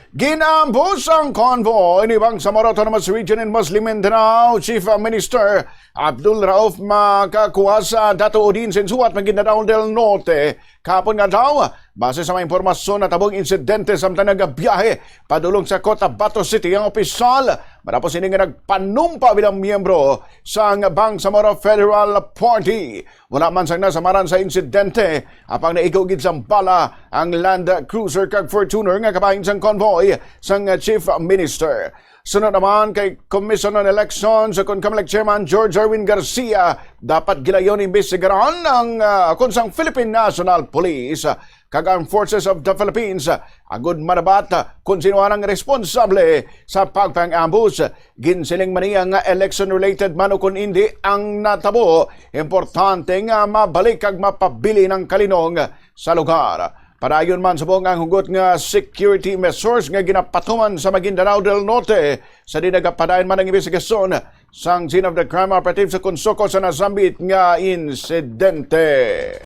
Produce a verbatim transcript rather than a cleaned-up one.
Ginambusan ang convoy ni Bangsamoro Autonomous Region in Muslim Mindanao Chief Minister Abdul Rauf Makakuasa Dato Udin sin Suat, Maguindanao del Norte, kahapon nga adlaw. Base sa mga impormasyon, natabong insidente samtang nagabiyahe padulong sa Cotabato City ang opisyal, matapos ini nga nagpanumpa bilang miyembro sang Bangsamoro Federal Party. Wala man sang nasamaran sa insidente, apang naigo gid sang bala ang Land Cruiser kag Fortuner nga kabahin sang convoy sang Chief Minister. Sunod naman kay Commission on Elections, kon Comelec Chairman George Erwin Garcia, dapat gilayon imbestigaran ang, ah, kon sang Philippine National Police, ah, kag Armed Forces of the Philippines, ah, agud manabat, ah, kon sino ang responsable sa pagpang-ambush. Ginsiling man niya nga election-related man o kon indi ang natabo, importante nga mabalik kag mapabilin ang kalinong sa lugar. Padayon man subong ang hugot nga security measures nga ginapatuman sa Maguindanao del Norte, sa diin nagapadayon man ang imbestigasyon sang Scene of the Crime Operatives sa Consuco sa nasambit nga insidente.